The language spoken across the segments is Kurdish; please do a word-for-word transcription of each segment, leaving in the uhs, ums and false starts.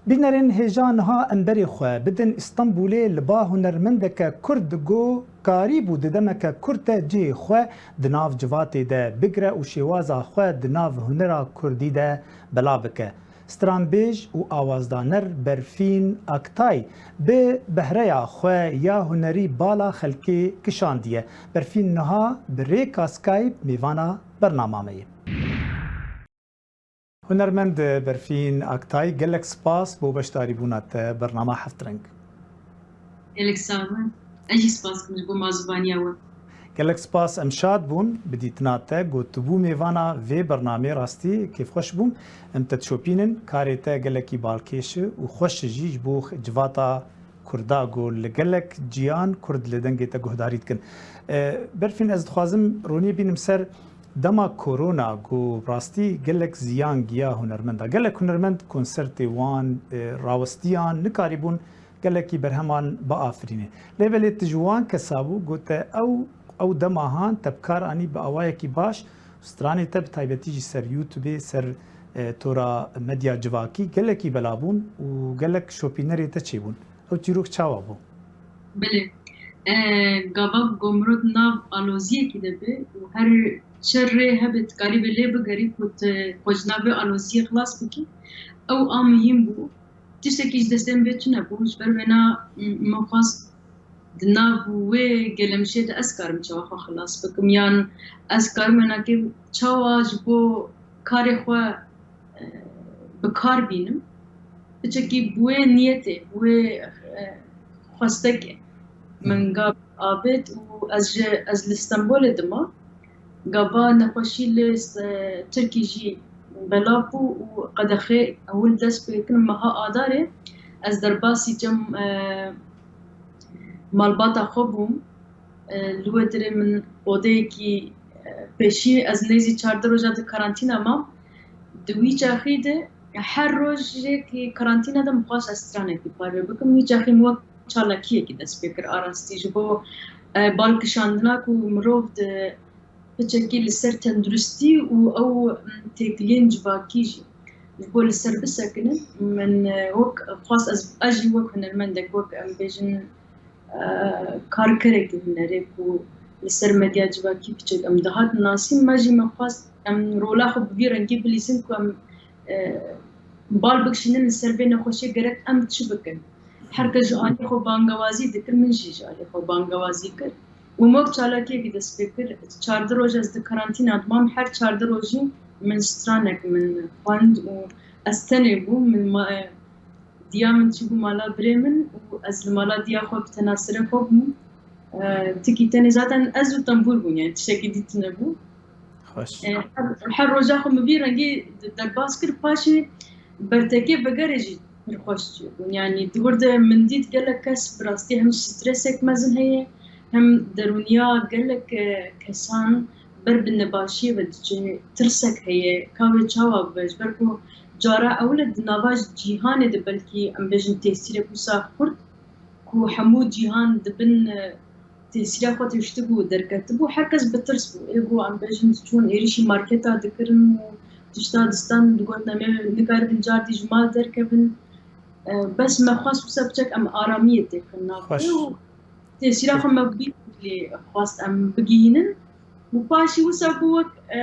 Bînerên hêja niha em berê xwe bidin Îstanbulê li ba hunermendeke Kurd ku karîbû di demeke kurt de cihê xwe di nav civatê de bigire û şêwaza xwe di nav hunera Kurdî de bela bike. Stranbêj û awazdaner Berfîn Aktay bi behreya xwe ya hunerî bala xelkê kişandiye. Berfîn niha bi rêka Skype mêvana bernama me ye. Hunermend Berfîn Aktay, gelek spas bo beşdarîbûna te bernama Heft Reng. Gelek sax be. Ez jî spas dikim ji bo mazûbaniya we. Gelek spas, em şad bûn bi dîtina te, ku tu bû mêvana vê bernamê, rastî kêfxweş bûm. Em te dişopînin, karê te gelekî balkêş e û xweş e jî ji bo civata Kurda ku li gelek ciyan Kurd li dengê te guhdarî dikin. E, Berfîn, ez dixwazim ronî bînim ser dema korona ku rastî gelek ziyan giya hunermenda. Gelek hunermend konsertê wan, e, rawestiyan, nikarîbûn gelekî berheman biafirîne. Lê belê tu ji wan kesa bû, gote ew, ew dema han te bi kar anî bi awayekî baş, stranê te bi taybetî jî ser YouTubeê, ser, e, tora medya civakî gelekî bela bûn û gelek şopînerê te çêbûn. Ew çîrok çawa bû? Belê. E, gava ku mirov di nav aloziyekî de be û her çi rê hebe dikarî be lê bigerî ku tu xwe ji nav vê aloziyê xilas bikî, ew a muhîm bû. Tiştekî ji destê min vê tune bû. Ji ber wêna, m-, min xwest di nav wê gelemşê de ez karim çawa xwe xilas bikim, yan ez karim wênakê çawa ji bo karê xwe, e, bi kar bînim. Piçekî bi wê niyetê, bi wê, e, xwestekê min gav avêt û ez ji, ez li Stenbolê dima. Gava nexweşî li, e, Tirkî jî belav bû û qedexê ewil dest pê kirin meha Adarê. Ez derbasî cem, e, malbata xwe bûm. E, li wê dirê min odeyekî, e, pêşî, ez nêzî çardeh roja di karantîna mam. Di wî çaxî de her rojekî karantîna de min xwest ez stranekî parve bikim. Wî çaxî min wek çalakiyekî dest pê kir a rastî. Ji bo, e, balkişandina ku mirov di piçekî li ser tenduristî û ew, m, têkiliyên civakî jî ji bo li ser bisekinin, min, e, wek xwest ez, ez jî wek hunermendek, wek em bêjin, e, karkerekî hunerê ku li ser medya civakî piçek em dihatin nasîn, me jî me xwest em rola xwe bi vî rengî bilîzin ku em, e, bal bikişînin li ser vê nexweşiyê gerek em çi bikin. Her kes ji alî xwe bangewazî dikir, min jî ji alî xwe bangewazî kir. Û min wek çalakiyekî dest pê kir. Çardeh roj ez di karantîna dimam, her çardeh rojî min stranek min xwend û ez tenê bûm. Min ma-, diya min çîbû mala birê min û ez li mala diya xwe bi tenasirê xwe bûm. E, tikî tenê zaten ez û tembûr bûn, yani tiştekî dî tune bû. Xweş. E, her, her roja xwe min vî rengî derbas kir, paşê bertekê vegerê jî pir xweş çêbûn. Yani di wir de min dît gelek kes bi rastî hem stresek mezin heye, hem derûniya gelek, e, kesan ber bi nebaşiyê ve diçe, tirsek heye, ka wê çawa bibe, ji ber ku cara ewil e di nava cîhanê de belkî em bêjin têsîrek wisa xurt ku hemû cîhan di bin, e, tesîra xwe tiştibû, derketibû, her kes bi tirs bû. Ê ku em bêjin diçûn êrîşî marketa dikirin û tişta distan digotin em ê nikaribin cardî ji mal derkevin. E, bes me xwest wisa biçek em aramiyê têxin nav xwe û tesîra xwe me bî lê xwest em bigihînin. Û paşî wisa ku wek, e,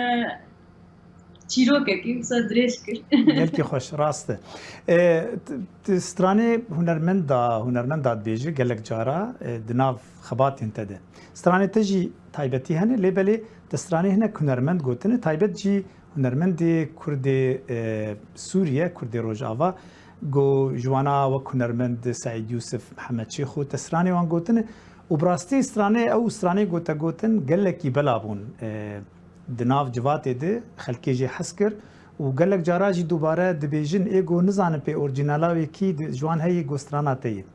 çîrokekî wisa dirêj kir. Gelkî xweş, rast e. E, t-, t-, stranê hunermenda, hunermenda dibêje gelek cara, e, di nav xebatên te de. Stranê te jî taybetî hene, lê belê te stranê hinek hunermend gotine, taybet jî hunermendê Kurdê, e, Sûriye, Kurdê Rojava, ku ji wana wek hunermend Seîd Yûsif, Mihemed Şêxo, te stranê wan gotine. Û bi rastî stranê, ew stranê ku te gotin, gelekî bela bûn, e, di nav civatê de xelkê jê hez kir û gelek cara jî dubare dibêjin, ê ku nizanin pê orîjinala wê kî di, ji wan heyî ku strana te ye.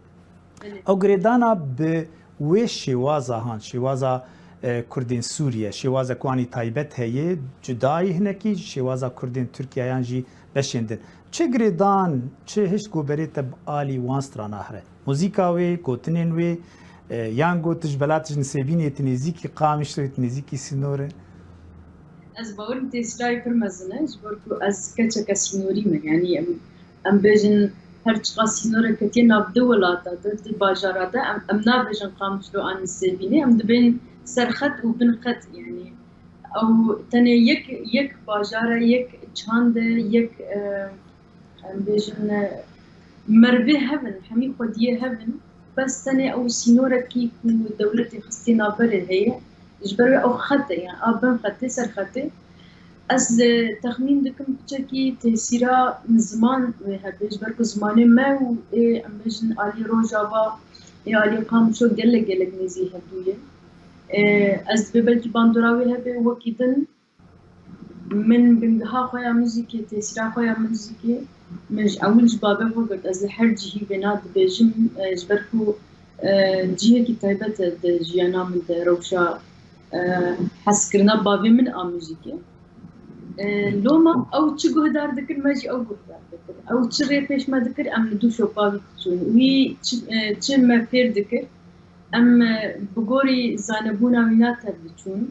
Belê. Ew girêdana bi wê şêwaza han, şêwaza, e, Kurdên Sûriye, şêwazek wanî taybet heye, cudayî hinekî ji şêwaza Kurdên Tirkiye yan jî beşên din. Çi girêdan, çi hişt ku berê te bi alî wan strana here? Muzîka wê, gotinên wê, e, yan ku tu ji belat ji Nisêbînê tu nêzîkî Qamişlo yî, tu nêzîkî sînorê? Ez bawerim têsîra wî pir mezin e, ji ber ku ez keçeke sînorî me. Yanî em, em bêjin, her çiqas sînorek ketiye nav di welata de, di bajara de, em, em nabêjin Qamişlo an Nisêbînê, em dibên serxet û binxet, yanî ew tenê yek, yek bajar e, yek çand e, yek, e, em bêjin, e, merivê hev in, hemî xwediyê hev in, bes tenê ew sînorekî ku dewletê xistî navberê heye, ji ber wê ew xet e, yani a bin xetê, ser xetê. Ez, e, texmîn dikim piçekî tesîra ziman wê hebe, ji ber ku zimanê me û ê, em bêjin, alî Rojava, ê alî Qamişlo gelek, gelek nêzî hevdû ye. E, ez dibê belkî bandora wê hebe, wekî din min bingeha xwe ya muzîkê, tesîra xwe ya muzîkê, min ji ewil ji bavê xwe girt. Ez li her cihî vêna dibêjim, e, ji ber ku, e, cihekî taybet e di jiyana min de, rewşa, e, hezkirina bavê min a muzîkê. E, loma ew çi guhdar dikir, me jî ew guhdar dikir. Ew çi rê pêş me dikir, em li dû şopa wî diçûn. Wî çi, e, çi me fêr dikir, em, e, bi gorî zanebûna wîna tev diçûn.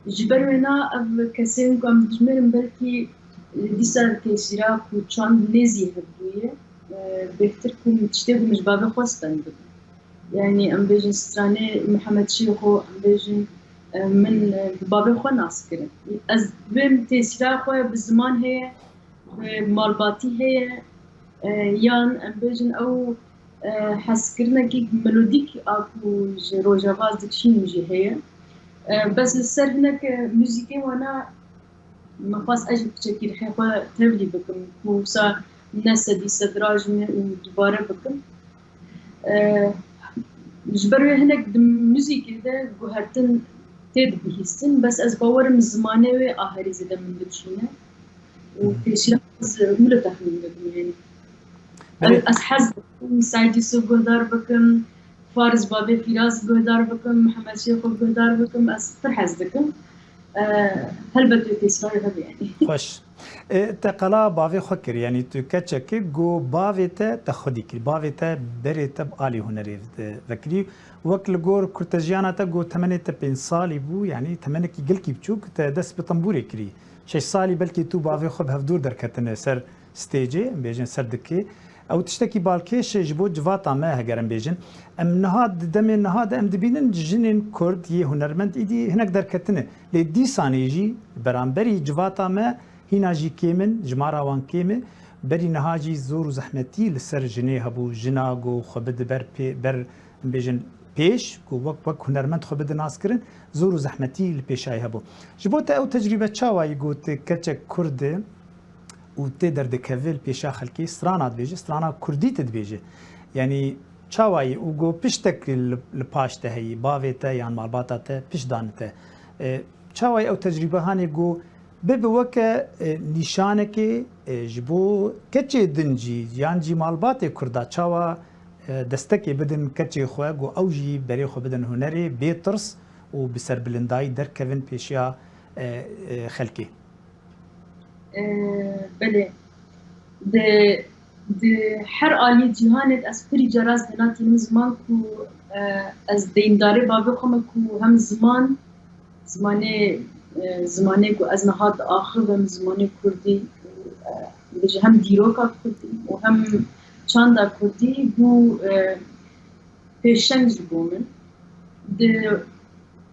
Ji ber wêna ev kesên ku em dijmêrin belkî, e, dîsa tesîra ku çand nêzî hevdû ye, e, bêhtir ku min tiştê ku min ji bavê xwe stendibe. Yani em bêjin stranê Mihemed Şêxo, em bêjin, e, min, e, bi bavê xwe nas kirin. Ez bêm tesîra xwe bi ziman heye, bi malbatî heye, e, yan em bêjin ew, e, hezkirinekî melodîk a ku ji Rojava ez dikişînim jî heye. E, bes li ser hinek, e, muzîkê wana min xwest ez jî piçekî rihê xwe tevlî bikim, ku wisa ne sedî sed rajime û dubare bikim. E, ji ber wê hinek di muzîkê de guhertin tê dibihîstin, bes ez bawerim zimanê wê a herî zêde min dikişîne û pêşiya ez wilo texmîn dikim, yani. Belê. Ez hez dikim Saîd Yusuf guhdar bikim, Faris Babê Fîraz guhdar bikim, Mihemed Şêxo guhdar bikim, ez pir hez dikim. E, helbet wê tesîra wê hebe, yani. Xweş. E, te qala bavê xwe kir, yanî tu keçek î, got bavê te te xwedî kir, bavê te berê te bi alî hunerê de vekirî. Wek li gor kurtejiyana te got temenê te pênc salî bû, yanî temenekî gelkî biçûk, te dest bi tembûrê kirî. Şeş salî belkî tu bavê xwe bi hevdûr derketine ser stêcê, em bêjin ser dikê. Ew tiştekî balkêş e ji bo civata me, heger em bêjin. Em niha di demê niha de em dibînin jinên Kurd yê hunermend îdî hinek derketine. Lê dîsanê jî beramberî civata me hîna jî kêm in, jimara wan kêm e. Berî niha jî zor û zehmetî li ser jinê hebû. Jina ku xwe bide ber pê-, ber, em bêjin, pêş, ku wek, wek hunermend xwe bide naskirin, zor û zehmetî li pêşayê hebû. Ji bo te ew tecrîbe çawa yî ku tu keçek Kurd e û tê derdikeve li pêşa xelkê, strana dibêje, strana Kurdî tu dibêje. Yanî çawa yî û ku piştek li, li paş te heyî, bavê te yan malbata te pişt dane te. E, çawa yî ew tecrîbe hanê ku bibe weke, e, nîşanekê, e, ji bo keçê din jî yan jî malbatê Kurda çawa, e, destekê bidin keçê xwe, ku ew jî berê xwe bidin hunerê bê tirs û bi serbilindayî derkevin pêşiya, e, e, xelkê. E, belê. Di, di her alî cîhanê de ez pirî cara ez dêna tînim ziman ku, e, ez deyîndarê bavê xwe me ku hem ziman, zimanê, e, zimanê ku ez niha diaxivim, zimanê Kurdî, e, dibêje hem dîroka Kurdî û hem çanda Kurdî bû, e, pêşeng ji bo min. Di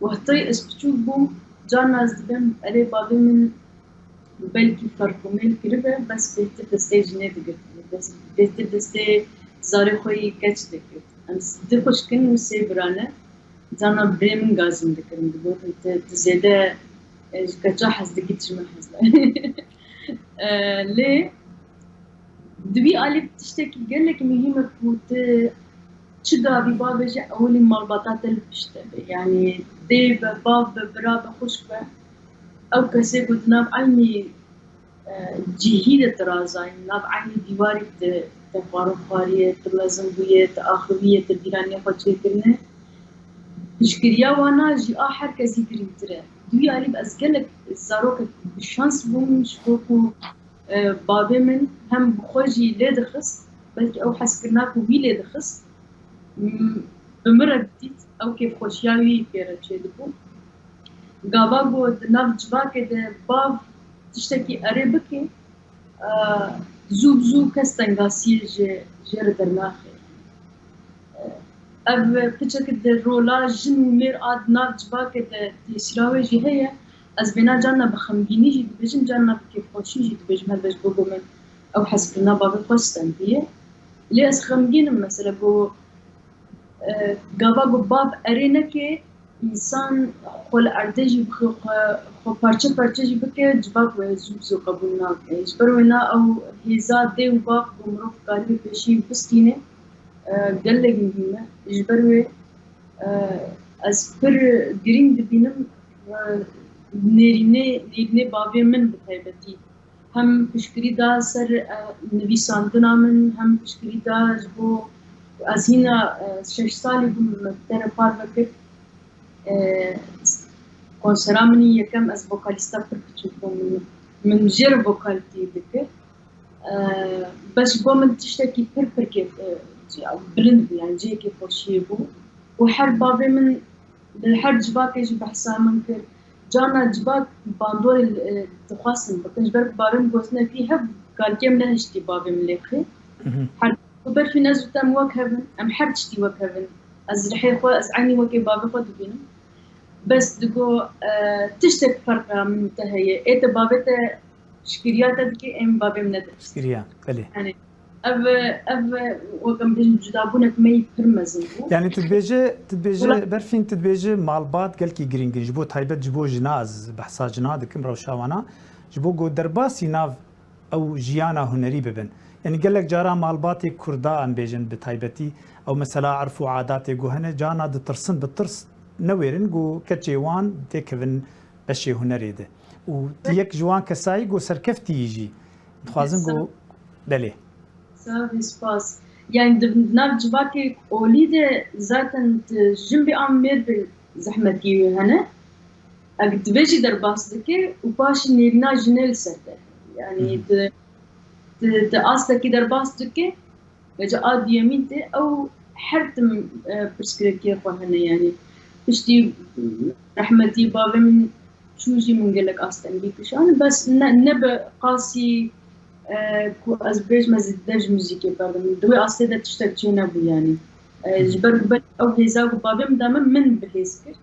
wextê ez piçûk bûm, carna ez dibêm, erê, bavê min belkî ferqûmêl kiribe, bes bêhtir destê jinê digirtibe. Bes bêhtir destê zarê xwe yî keç digirt. Em s-, du xwişk in û sê bira ne. Carna birê min gazîn dikirin, digotin, "Tu, tu zêde, e, ji keça hez dikî, ji min hez nayê." E, lê di wî alî tiştekî gelek muhîm e ku tu çi gavî bavêje, ewilî malbata te li pişt te be. Yanî dê be, bav be, bira be, xwişk be, ew kesê ku di nav eynî, e, cihî de tu razayî, nav eynî dîwarî de te xwarin xwariye, tu mezin bûye, tu axiviye, tu bîranê xwe çêkirine, piştgiriya wana ji a her kesî girîngtir e. Di wî alî ez gelek zarokek bi şans bûm, ji bo ku, e, bavê min hem bi xwe jî lê dixist, belkî ew hezkirina ku wî lê dixist, m-, bi min re didît, ew kêfxweşiya wî pê re çêdibû. Gava ku di nav civakê de bav tiştekî erê bike, e, zû bi zû kes tengasiyê ji jê re dernaxe. Ev piçek di rola jin û mêr a di nav civakê de têsîra wê jî heye. Ez bêna carna bi xemgînî jî dibêjim, carna bi kêfxweşî jî dibêjim, her beş bo min ew hezkirina bavê xwe stendiye. Lê ez xemgîn im, mesela, ku, e, gava ku bav erê neke, însan xwe li erdê jî bixwe, xwe, xwe parçe parçe jî bike, civak wê zû bi zû qebûl nake. Ji ber wêna ew hêza dê û bav ku mirov karibe pêşî bistîne, e, gelek muhîm e. Ji ber wê, e, ez pir girîng dibînim, e, nêrînê, nêrînê bavê min bi taybetî. Hem piştgirî da ser, e, nivîsandina min, hem piştgirî da ji bo ez hîna, e, şeş salî bûm, me te re parve kir. E, konsera min î yekem, ez vokalîsta pir piçûk bûm. Min, min jê re vokalîtî dikir. E, bes ji bo min tiştekî pir pir kêf, e, bilind bû, yani cihekî xweşiyê bû. Û her bavê min li her civakê jî behsa min kir. Carna civak bandorê, e, dixwastin bikin. Ji ber ku bavê min gotinekî hev, kalikê min nehiştî bavê min lê bixê. Her ku berfî ne zû em wek hev in, em her tiştî wek hev in. Ez rihê xwe, ez eynî wekê bavê xwe dibînim. Bes digo, e, tiştek ferqa min û te heye. Ê te bavê te piştgiriya te dike, em bavê min nedin. Piştgiriya, belê. Yani, ev, ev, wek em bêjin, cudabûnek me yî pir mezin bû. Yani, tu dibêje, tu dibêje, Wala- Berfîn, tu dibêje malbat gelkî girîng in. Ji bo taybet, ji bo jina, ez behsa jina dikim, rewşa wana. Ji bo ku derbasî nav ew jiyana hunerî bibin. Yani, gelek cara malbatê Kurda, em bêjin, bi taybetî, ew mesela erf û adatê ku hene, carna ditirsin, bi tirs newêrin ku keçê wan têkevin beşê hunerê de. Û tu yek ji wan kesayî ku serkeftî yî jî. Dixwazim ku, belê. Sağ ol, spas. Yani di nav civakê olî de zaten tu jin bî an mêr bi zehmetî wê hene. Eger divê jî derbas dike û paşî nêrîna jinê li ser te. Yani Hı hı. tu, tu, tu astekî derbas dike, Vêca a duyemîn tê, ew her tim, e, pirsgirêkiyê xwe hene, yanî piştî rehmetî bavê min çû jî min gelek astengî kişand, bes ne, ne bi qasî, e, ku ez bêjim ez ê dev ji muzîkê berdim. Di wê astê de tiştek çênebû, yanî. E, ji ber ku belkî ew hêza ku bavê min da min, min bi hêz kir.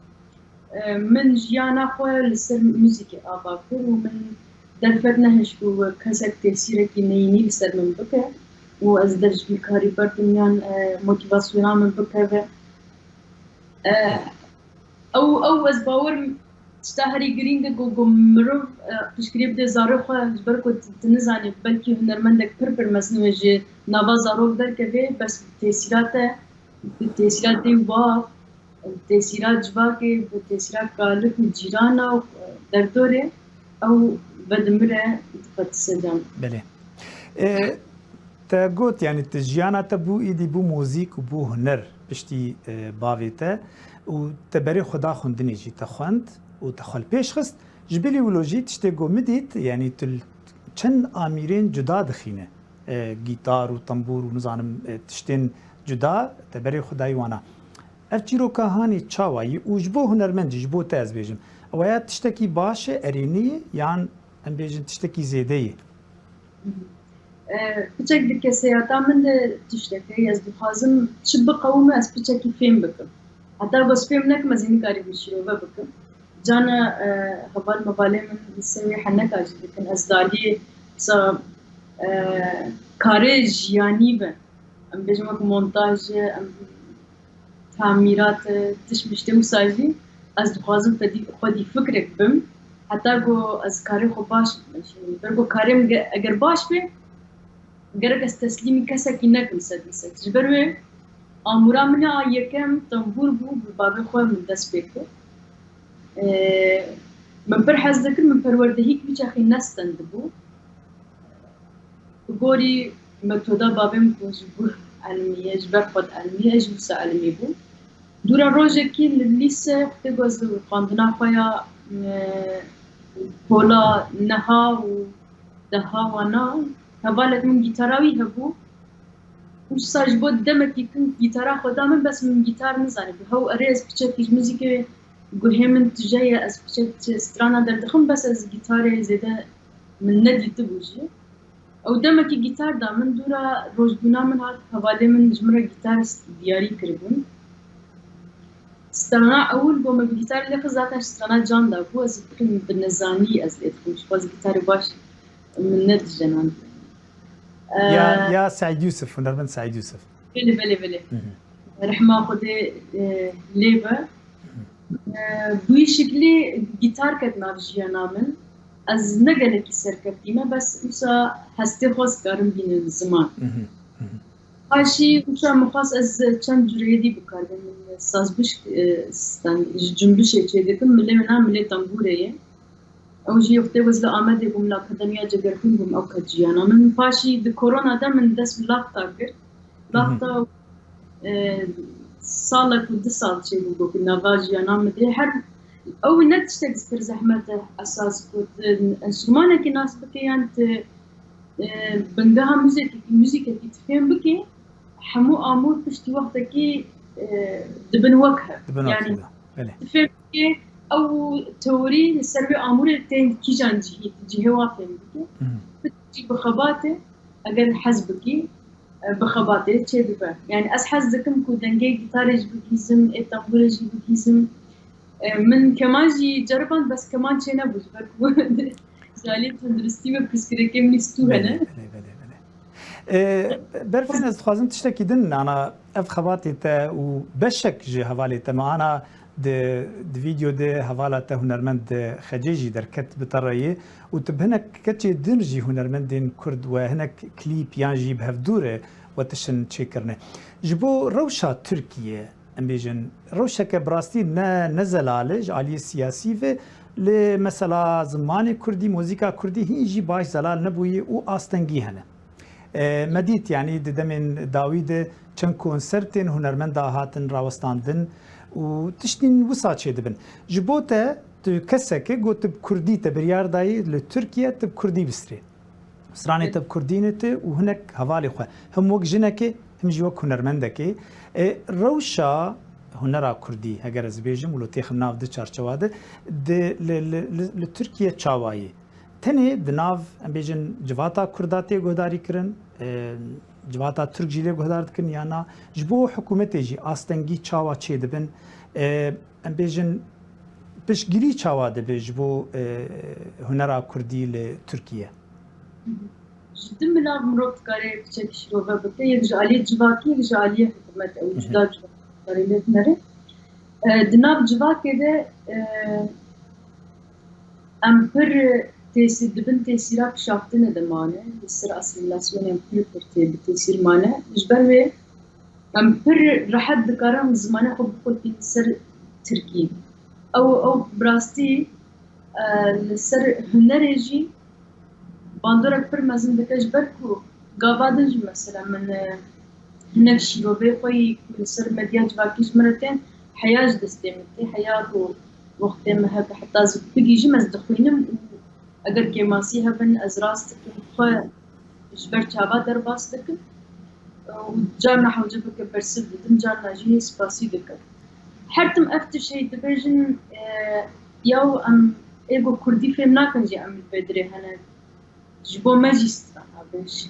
E, min jiyana xwe li ser muzîkê ava kir û min derfet nehişt ku kesek tesîrekî neyînî li ser min bike û ez dev ji vî karî berdim yan, e, motîvasyona min bikeve. E, ew, ew ez bawer im tişta herî girîng e ku, ku mirov, e, piştgirî bide zarê xwe, ji ber ku tu, tu nizanî, belkî hunermendek pir pir mezin wê ji nava zarok derkeve, bes tesîra te, tesîra dê û bav, tesîra civakê, bi tesîra kalik û cîrana û derdorê, ew vedimire, dixetise can. Belê. E, te got, yanî, te jiyana te bû, îdî bû muzîk û bû huner piştî, e, bavê te û te berê xwe da xwendinê jî, te xwend û te xwe li pêş xist. Ji bilî wilo jî tiştê ku min dît, yanî, tu li çend amîrên cuda dixîne. E, gîtar û tembûr û nizanim, e, tiştên cuda te berê xwe dayî wana. Ev çîroka hanê çawa yî û ji bo hunermend jî, ji bo te ez bêjim, ew ya tiştekî baş e, erênî ye, yan em bêjin tiştekî zêde ye? E, piçek di keseyata min de tiştek heye, ez dixwazim çi biqewime, ez piçekî fêm bikim. Heta ku ez fêm nekim, ez ê nikarîbim şîrove bikim. Cana, e, heval mevalê min li ser wê heneka jî dikin. Ez daliyê, sa, e, karê jiyanî be. Em bêjin wek montaj, em tamîrat, e, tişt miştê wisa jî ez dixwazim xwedî, xwedî fikrek bim. Heta ku ez karê xwe baş bikim. Ber ku karê min ge-, eger baş be, gerek ez teslîmî kesekî nekim sedî sed. Ji ber wê amûra min a yekem tembûr bû, bi bavê xwe min dest pê kir. Ee, min pir hez dikir, min perwerdehî wî çaxê nestendibû. Bi gorî metoda bavê min ku ji bo elimî ye, ji ber xwe dielimî ye, ez jî wisa elimî bû. Dûra rojekî li lîse, wextê ku ez xwendina xwe ya, e, pola neha û deha wana, hevalek min gîtara wî hebû. Wisa ji bo demekî kin gîtara xwe da min, bes min gîtar nizanîbû. Hew erê ez piçekî ji muzîkê guhê min tije ye, ez piçek strana derdixim, bes ez gîtarê zêde min nedîtibû jî. Ew demekî gîtar da min, dûra rojbûna min hat, hevalê min ji min re gîtar diyarî kiribûn. Strana ewil ku me bi gîtar lê xist zaten strana can da bû, ez bi nezanî ez lê dixim, ji xwe ez gîtarê baş min nedijena. Ya, ya Seîd Yûsif, hunermend Seîd Yûsif. Belê, belê, belê. Rehma Xwedê e, lê be. E, bi wî şiklî gîtar ket nav jiyana min. Ez ne gelekî serkevtî me, bes wisa hestê xwe ez karim bînim ziman. Paşî wisa min xwest ez çend cureyê dî bikarbim. Min sazbişk, e, sten-, ji cumbişê çêdikim, milê min a milê tembûrê ye. Ew jî wextê ez li Amedê bûm, li Akademiya Cegerxwîn bûm, ew ket jiyana min. Paşî di korona de min dest bi laxta kir. Laxta, e, salek û du sal çêbû ku nava jiyana min dê. Her ew ne tiştek pir zehmet e esas ku tu enstrûmanekî nas bike yan tu, e, bingeha muzîkekî, muzîkekî tu fêm bike, hemû amûr piştî wextekî, e, dibin wek hev. Dibin wek hev, belê. Tu fêm bike, ew teorî li ser wê amûrê tên kîjan cihî, tu cihê wan fêm bike. Jî bi xebatê, eger hez bikî, e, bi xebatê çêdibe. Yani ez hez dikim ku dengê gîtarê jî bigihîzim, ê tembûrê jî bigihîzim. E, min keman jî ceriband, bes keman çênebû ji ber ku ji alî tenduristî ve pirsgirêkê min stû hene. Belê, belê, belê. E, Berfin, ez dixwazim tiştekî din, ana ev xebatê te û beşek ji hevalê te me ana di, di vîdeo de hevala te hunermend Xecê jî derket bi te re yê û tu bi hinek keçê din jî hunermendên Kurd we hinek klîp yan jî bi hevdû re we tiştin çêkirine. Ji bo rewşa Tirkiye, em bêjin, rewşeke bi rastî ne, ne zelal e ji aliyê siyasî ve, lê mesela zimanê Kurdî, muzîka Kurdî hîn jî baş zelal nebûye û astengî hene. E, me dît, yanî di demên dawî de çend konsertên hunermenda hatin rawestandin û tiştên wisa çêdibin. Ji bo te, tu kesek e, got tu bi Kurdî te biryar dayî li Tirkiye tu bi Kurdî bistirê. Stranê te bi Kurdî nûte û hinek hevalê xwe, him wek jinekê, him jî wek hunermendekê. E, rewşa hunera Kurdî, heger ez bêjim, û li têxim nav di çarçewa de, di, li, li, li, li Tirkiye çawa ye? Tenê di nav, em bêjin, civata Kurda tê guhdarî kirin, e, civata Tirk jî lê guhdar dikin ya na? Ji bo hikûmetê jî astengî çawa çêdibin? E, em bêjin, piştgirî çawa dibe ji bo, e, hunera Kurdî li Tirkiye? Ji du milav mirov dikare piçek şîrove bike, yek ji aliyê civakî, yek ji aliyê hikûmet, ew cuda cuda karê lê binere. E, di nav civakê de, e, em pir têsîr, di bin têsîra pişaftinê de mane, li ser asîmîlasyonê em pir pir tê bi têsîr mane. Ji ber wê em pir rehet dikarin zimanê xwe bixulfînin ser tirkî. Ew, ew bi rastî, e, li ser hunerê jî bandorek pir mezin dike, ji ber ku gava din jî mesela min, e, hinek şîrovê xwe yî ku li ser medya civakî ji min re tên, heya ji destê min tê, heya ku wextê min hebe heta ez bigihîjim ez dixwînim û eger kêmasî hebin ez rast dikim, xwe ji ber çava derbas dikim û carna hewce bike bersiv didim, carna jî spasî dikim. Her tim ev tiştê dibêjin, e, yaw em ê ku kurdî fêm nakin jî em li vê dirê hene. Ji bo me jî strana bin jî.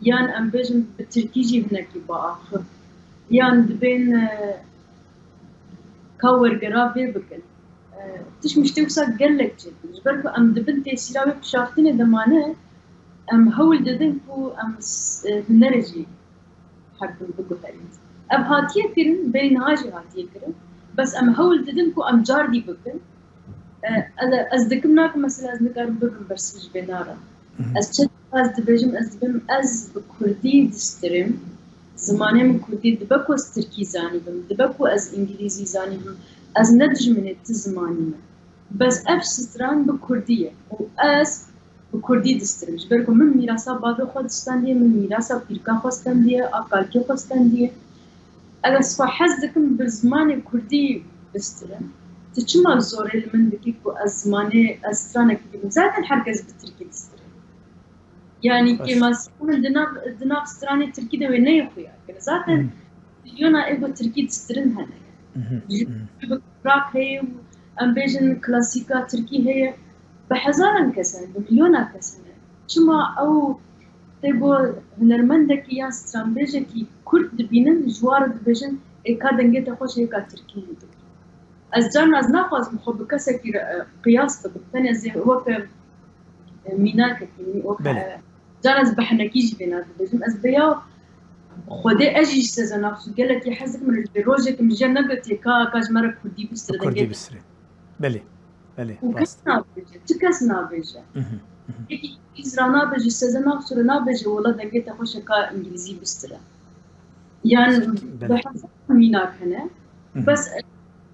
Yan em bêjin bi tirkî jî hinekî biaxif. Yan dibên, e, ka wergera vê bikin. E, tişt miştê wisa gelek çêdikin. Ji ber ku em di bin têsîra wê pişaftinê de mane, em hewl didin ku em s-, e, hunerê jî her tim biguherîn. Ev hatiye kirin, berî niha jî hatiye kirin. Bes em hewl didin ku em cardî bikin. E, ez, ez dikim nakim, mesela ez nikarim bibim bersiv ji vê nara. Ez çi ez dibêjim, ez dibêm, ez bi kurdî distirim. Zimanê min kurdî dibe ku ez tirkî zanîbim, dibe ku ez îngilîzî zanîbim. Ez ne dijminê ti zimanî me. Bes ev stran bi kurdî ye û ez bi kurdî distirim. Ji ber ku min mîrasa bavê xwe distendiye, min mîrasa pîrka xwe stendiye, a kalkê xwe stendiye. Eger ez xwe hez dikim bi zimanê kurdî bistirim, tu çima zorê li min dikî ku ez zimanê, ez stranekî bidim? Zaten her kes bi tirkî distire. Yanî kêmasî min di nav, di nav stranê tirkî de wê neyê xuya kirin. Zaten milyona êgo tirkî distirin hene. Ji rock heye û em bêjin klasîka tirkî heye. Bi hezaran kes hene, bi milyona kes hene. Çima ew tê ku hunermendekî yan stranbêjekî kurd dibînin, ji wan re dibêjin, ê ka dengê te xweş e, ê ka tirkî hîn dike. Ez carna ez naxwazim xwe bi kesekî re, e, qiyas bikim. Tenê ez ê weke, e, mînakekî, weke, Belê. e, carna ez bi henekî jî vêna dibêjim. Ez vêya Xwedê ez jî ji Sezen Aksu gelekî hez dikim. Ji vê rojek min jê negotê ka, ka ji me re kurdî bistire, Kurdî dengê te. bistire. Belê. Belê. Û kes Rast. nabêje. Çi kes nabêje? Mhm, mhm. Yekî îngilîz ra nabêje, Sezen Aksu re nabêje, wela dengê te xweş e, ka îngilîzî bistire. Yan Belê. bi hezar mînak hene. Mhm. Bes, e,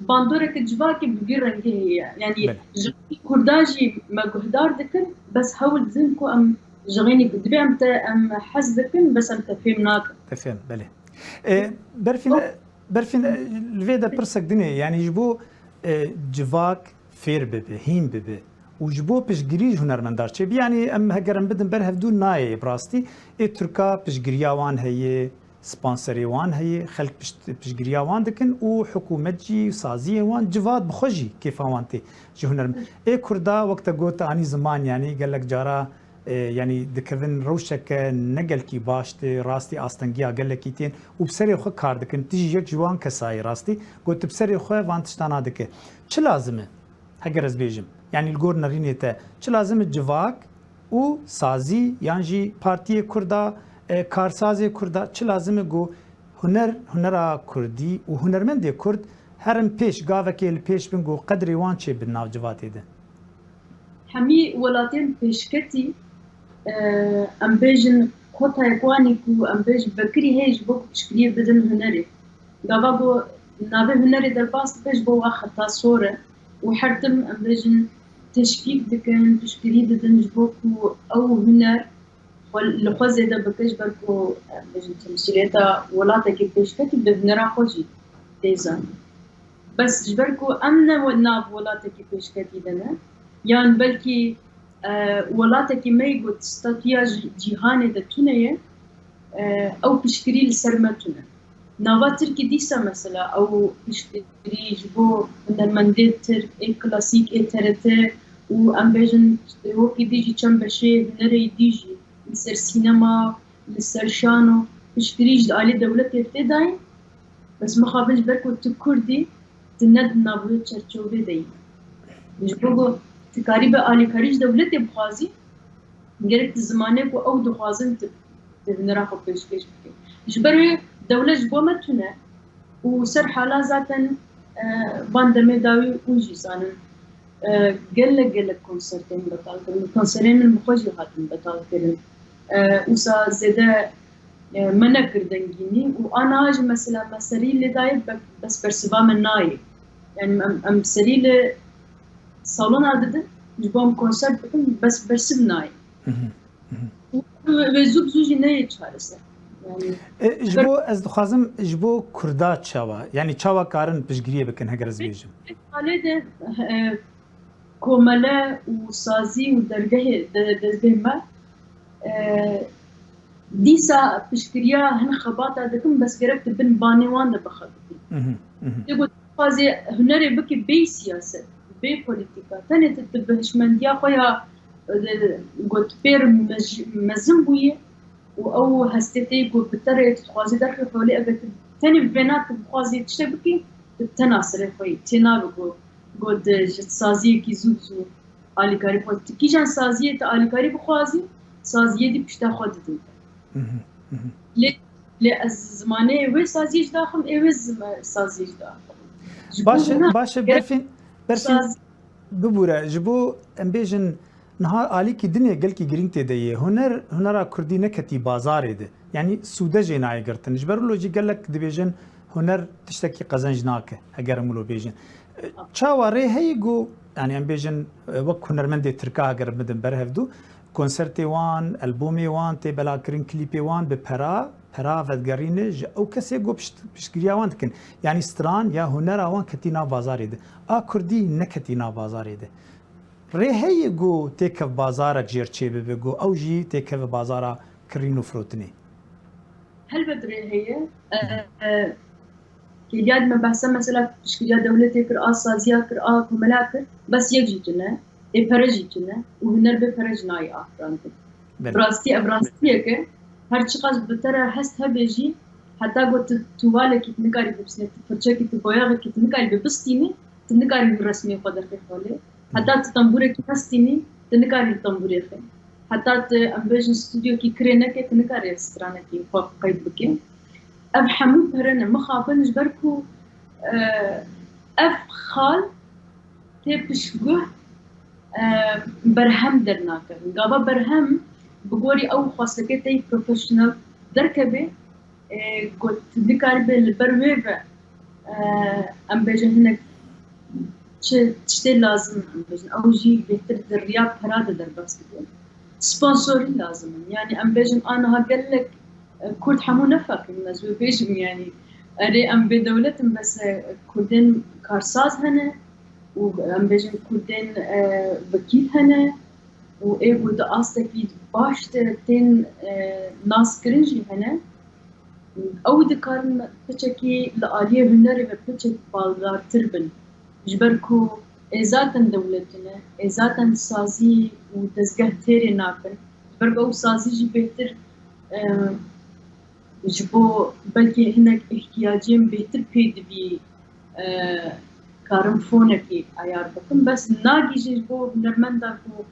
bandoreke civakê bi vî rengê heye. Yani Belê. ji xwe kurdan jî me guhdar dikin, bes hewl didin ku em ji xeynî ku dibê em te, em hez dikin, bes em te fêm nakin. Te fêm, belê. E, Berfîn, Yok. Berfîn, e, li vê de pirsek din e, yani ji bo, e, civak fêr bibe, hîn bibe û ji bo piştgirî ji hunermendar çêbe. Yani em heger em bidin ber hevdû nayê bi rastî. Ê Tirka piştgiriya wan heye, sponserê wan heye, xelk pişt-, piştgiriya wan dikin û hikûmet jî, saziyên wan, civat bi xwe jî kêfa wan tê ji huner. Ê Kurda wek te got anî ziman, yanî gelek cara, e, yanî dikevin rewşeke ne gelkî baş tê, rastî astengiya gelekî tên û bi serê xwe kar dikin. Tijî yek ji wan kesayê rastî got tu bi serê xwe van tiştana dike. Çi lazim e? Heger ez bêjim, yanî li gor nerînê te çi lazim e civak û sazî yan jî partiyê Kurda, e, karsazê Kurda çi lazim e ku huner, hunera Kurdî û hunermendê Kurd herin pêş, gavekê li pêş bin ku qedrê wan çêbin nav civatê de? Hemî welatên pêşketî, e, em bêjin kotayek wan e ku em bêjin vekirî heye ji bo ku piştgiriyê bidin hunerê. Gava ku navê hunerê derbas dibe ji bo wan xeta sor e û her tim em bêjin teşvîk dikin, piştgirî didin ji bo ku ew huner xwe, li xwe zêde bike, ji ber ku, em bêjin, temsîliyeta welatekî pêşketî bi hunera xwe jî tê zanîn. Bes ji ber ku em ne we-, nav welatekî pêşketî de ne, yan belkî, e, welatekî me yê ku statûya ji-, cîhanê de tune ye, e, ew piştgirî li ser me tune. Nava Tirkî dîsa mesela ew piştgirî ji bo hunermendê Tirk ê klasîk ê T R T û em bêjin wekî dî jî çend beşê hunerê dî jî li ser sînema, li ser şano, piştgirî ji alî dewletê tê dayîn. Bes mixabin ji ber ku tu Kurd î, tu ne di nav wê çerçovê de yî. Ji bo ku tu karî be alîkarî ji dewletê bixwazî, gerek tu zimanê ku ew dixwazin tu, tu hunera xwe pêşkêş bikî. Ji ber wê dewlet ji bo me tune û ser hala zaten, e, van demê dawî hûn jî zanin. E, gelek, gelek konsertên betal kirin. Konserên min bi xwe jî hatin betal kirin. E, wisa zêde, e, me nekir dengînî û ana jî mesela me serî lê dayê be-, bes bersiva me nayê. Yani em, em serî li salona didin, ji bo em konsert bikin, bes bersiv nayê. Mhm, mhm. Û wê zû bi zû jî neyê çareser. Yani E, ji bo, ez dixwazim, ji bo Kurda çawa, yani çawa karin piştgiriyê bikin, heger ez bêjim? Vê salê de, e, komele û sazî û dergehê de, dezgehê me, e, dîsa piştgiriya hin xebata dikin, bes gerek di bin banê wan de bixebitin. Mhm, mhm. Lê got, dixwazê hunerê bikî bê siyaset, bê polîtîka. Tenê tu, tu bi hişmendiya xwe ya, e, got pêr mej-, mezin bûyî û ew hestê te ku bi te re tu dixwazî derxî xwe lê, eger tu tenê vêna tu bixwazî tiştek bikî, tu tena serê xwe yî. Tê nabe ku, ku di ji saziyekî zû bi zû alîkarî bixwazî. Tu kîjan saziyê tu alîkarî bixwazî, saziyê dî pişta xwe didin te. Mhm, mhm. Lê, lê ez zimanê wê saziyê ji daxim, ê wê zima-, saziyê ji daxim. Ji bo Baş e, hina baş e, gerek Berfîn, Berfîn, saz- bibûre, ji bo em bêjin niha alîkî dinê gelkî girîng tê de yê. Huner, hunera Kurdî neketî bazarê de. Yanî sûde jê nayê girtin. Ji ber wilo jî gelek dibêjin huner tiştekî qezenc nake, heger em wilo bêjin. Çawa rê heye ku, yanî em bêjin, wek hunermendê Tirka heger em bidin ber hevdû, konsertê wan, albûmê wan tê belakirin, klîpê wan bi pera, pera vedigerîne ji ew kesê ku pişt-, piştgiriya wan dikin. Yanî stran ya hunera wan ketî nav bazarê de. A Kurdî neketî nav bazarê de. Rê heye ku têkev bazarek jêr çêbibe, ku ew jî têkeve bazara kirîn û firotinê? Helbet rê heye. E, e, kêliya me behsa mesela piştgiriya dewletê kir, a saziya kir, a komela kir, bes yek jî tune, ê pere jî tune û huner bê pere jî nayê afirandin. Bi rastî ev rastiyek e. Her çiqas bi te re hest hebe jî, heta ku tu tuvalekî tu nikarî bibistînî, tu firçekî, tu boyaxekî tu nikarî bibistînî, tu nikarî wî resmê xwe derxî holê. Heta tu tembûrekî hestînî, tu nikarî li tembûrê xê. Heta tu, em bêjin, stûdyokî kirê neke, tu nikarî stranekî xwe qeyd bikê. Ev hemû pere ne mixabin, ji ber ku, e, ev xal tê piştguh, e, berhem dernakevin. Gava berhem bi gorî ew xwestekê te yî professional derkeve, e, got, nikaribe li ber wê ve, e, em bêjin hinek çi tiştê lazim, em bêjin, ew jî bêhtir di riya pera de derbas dibe. Sponsorî lazim in. Yanî em bêjin, aniha gelek, e, Kurd hemû ne feqîr in, ez wê bêjim, yanî erê em bêdewlet in, bes, e, Kurdên karsaz hene û em bêjin Kurdên, e, wekîl hene û ê ku di astekî baş de tên, e, naskirin jî hene. Ew dikarin piçekî li aliyê hunerê ve piçek baldartir bin. Ji ber ku ê zaten dewlet tune, ê zaten sazî û dezgeh têrê nakin. Ji ber ku ew sazî jî bêhtir, e, ji bo belkî hinek ihtiyacên bêhtir pê dibî, e, karim fonekî eyar bikim. Bes nagihîje ji bo hunermenda ku,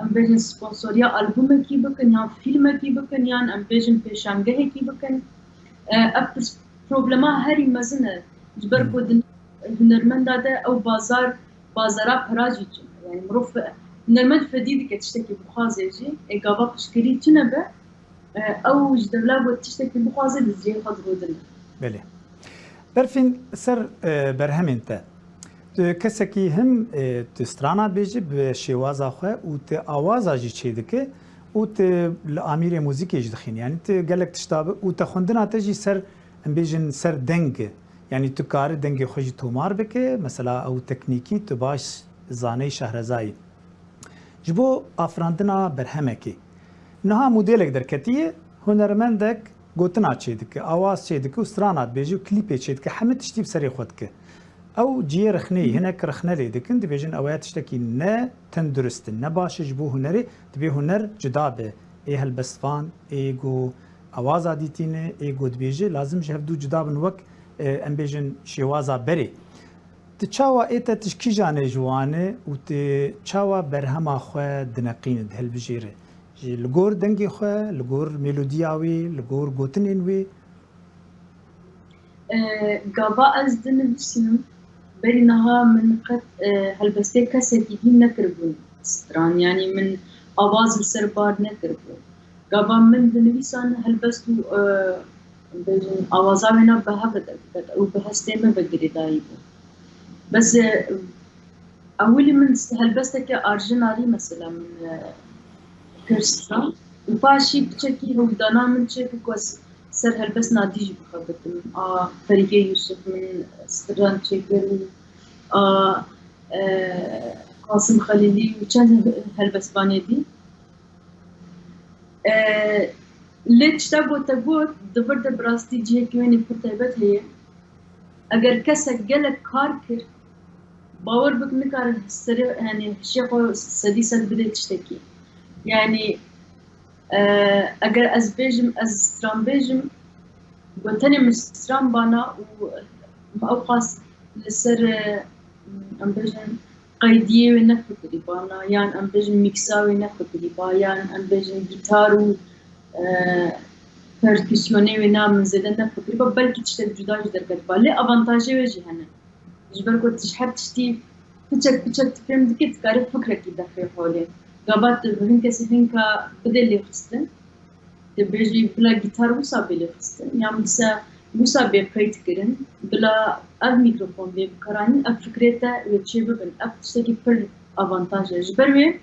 em bêjin, sponsoriya albumekî bikin, yan fîlmekî bikin, yan, em bêjin, pêşangehekî bikin. E, ev pirs-, problema herî mezin e. Ji ber ku di hunermenda de ew bazar, bazara pera jî tune. Yanî mirov fe-, hunermend fedî dike tiştekî bixwaze jî, ê gava piştgirî tune be, e, ew ji dewla ku tiştekî bixwaze di cihê xwe digodine. Belê. Berfîn, ser, e, berhemên te. Tu kesekî him, e, tu strana dibêjî bi şêwaza xwe û tu awaza jî çêdike û tu li amîrê muzîkê jî dixînî. Yanî tu gelek tişta bi û te xwendina te jî ser, em bêjin, ser deng e. Yanî tu kari dengê xwe jî tomar bike, mesela ew teknîkî tu baş zaneyî şehrezayî. Ji bo afirandina berhemekê. Niha modêlek derketiye, hunermendek gotina çêdike, awaz çêdike û strana dibêje û klîpê çêdike, hemî tiştî bi serê xwe dike. Ew cihê rexneyî, hinek rexne lê dikin, dibêjin ew ya tiştekî ne tendurist e, ne baş e ji bo hunerê, divê huner cuda be. Ê helbestvan, ê ku awaza dîtî ne, ê ku dibêje, lazim ji hevdû cuda bin wek, e, em bêjin şêwaza berê. Tu çawa ê te tu ji kîjan e ji wan e û tu çawa berhema xwe dineqîne, dihilbijêre? Ji li gor dengê xwe, li gor melodiya wê, li gor gotinên wê? E, gava ez dinivîsim, berî niha min qet, e, helbestê kesekî din nekiribûn stran, yanî min awaz li ser bar nekiribû. Gava min dinivîsan helbest û, e, bêjin, awaza wêna bi hev ve derdiket û bi hestê min ve girêdayî bû. Bes, e, ewilî min helbesteke Arjin Alî mesela min, e, kir stran û paşî piçekî hewîdana min çêkir ku ez ser helbest nadî jî bixebitim. A Ferîgê Yûsif min stran çêkir û a, e, Qasim Xelîlî û çend helbestvanê dî. E, lê tişta ku te got, di vir de bi rastî cihekî wênê pir taybet heye. Eger kesek gelek kar kir, bawer bik nikare serê, yanî hişê xwe sedî sed bide tiştekî. Yanî, e, eger ez bêjim, ez stran bêjim, ku tenê min stran bana û min ew qas li ser, e, em bêjin, qeydiyê wê nefikirî bana, yan em bêjin mîksa wê nefikirî ba, yan em bêjin gîtar û, e, perküsyonê wê na min zêde nefikirî ba, belkî tiştek cuda jî derket ba. Lê avantajê wê jî hene. Ji ber ku tu ji her tiştî piçek piçek tu fêm dikî, tu karî fikrekî derxê holê. Gava tu bi hin kesî hinka bidê lêxistin, dibêjî bila gîtar wisa bê lêxistin, yan wisa, wisa bê qeyd kirin, bila ev mîkrofon bê bikaranîn, ev fikrê te wê çê bibin. Ev tiştekî pir avantaj e. Ji ber wê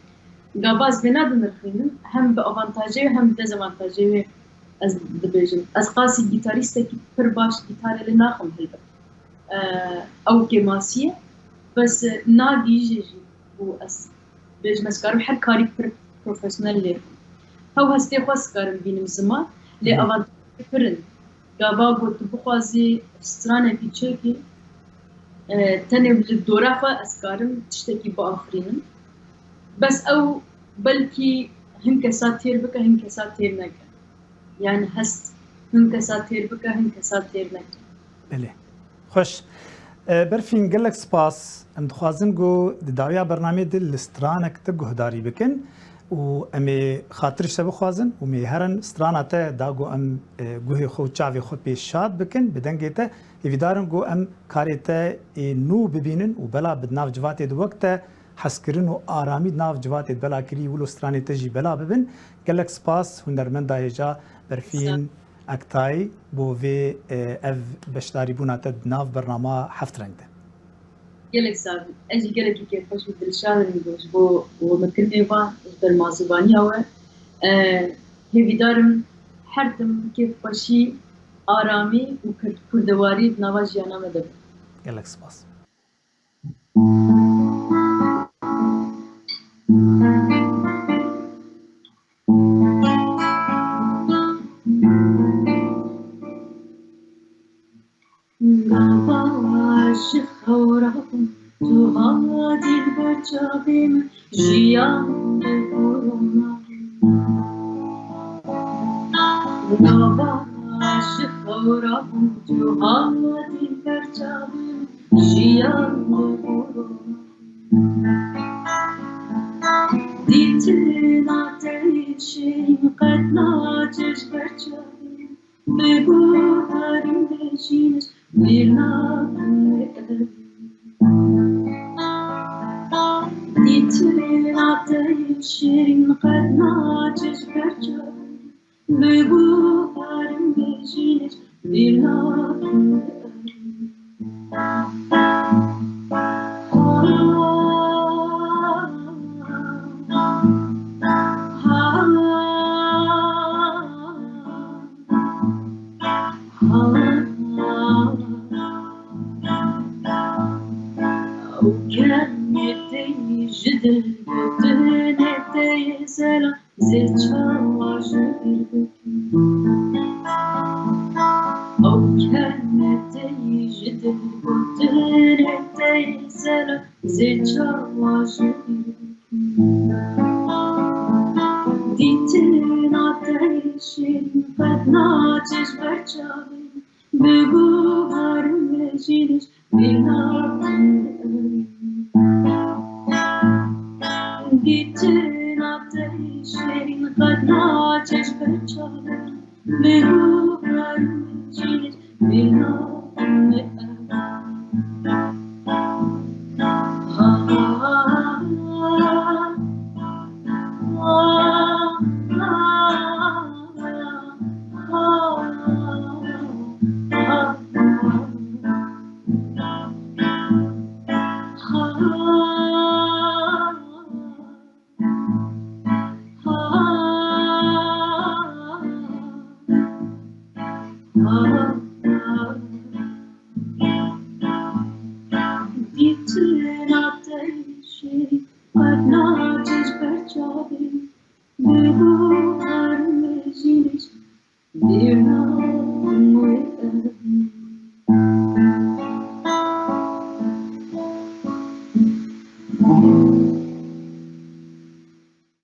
gava ez vêna dinirxînim, hem bi avantajê wê hem bi dezavantajê wê ez dibêjim. Ez qasî gîtarîstekî pir baş gîtarê lê naxim hilbet. E, ew kêmasî ye. Bes, e, nagihîje jî û ez bêjim ez karim her karî pir profesyonel lê bikim. Hew hestê xwe ez karim bînim ziman, lê avantajê pir in. Gava ku tu bixwazî stranekî çêkî, e, tenê li dora xwe ez karim tiştekî biafirînim. Bes ew belkî hin kesa têr bike, hin kesa têr neke. Yani hest hin kesa têr bike, hin kesa têr neke. Belê. Xweş. E, Berfîn, gelek spas. Em dixwazin ku di dawiya bernameyê de li stranek te guhdarî bikin û em ê xatirî te bixwazin û em ê herin strana te da ku em, e, guhê xwe û çavê xwe pê şad bikin bi dengê te. Hêvîdar in ku em karê te ê nû bibînin û bela bi nav civatê de wek te hezkirin û aramî di nav civatê de bela kirî, wilo stranê te jî bela bibin. Gelek spas hunermenda hêja Berfîn Aktay bo vê, e, ev beşdarîbûna te di nav bernama Heft Reng de. Gelek sax bî. Ez jî gelekî kêfxweş û dilşad im ji bo we me kir mêvan ji ber mazûvaniya we. E, hêvîdar im her tim kêfxweşî, aramî û kurd-, kurdewarî di nava jiyana me de be. Gelek spas. Gava ji xew rabûm, tu hatî li ber çavê min, jiyan bi korona. Gava ji xew rabûm, tu hatî li ber çavê min, jiyan bi korona. Dîtina te yê şîrîn qet naçe ji ber çavê min. Bi guharî mejîniş bîr nakin. Dîtina te yê şîrîn qet naçe ji ber çavê min. Bi guharî mejîniş bîr nakin. Ew kemê te yî ji dil gotinê te yê selam. Zê çawa ji bîr bikim? Ew kemê te yî ji dil gotinê te yê selam, zê çawa ji bîr bikim? Dîtina te yê şîrîn qet naçe ji ber çavê min. Bi guharî mejîniş bîr nakin. Dîtina te yê şîrîn qet naçe ji ber çavê min. Bi guharî mejîniş bîr nakin.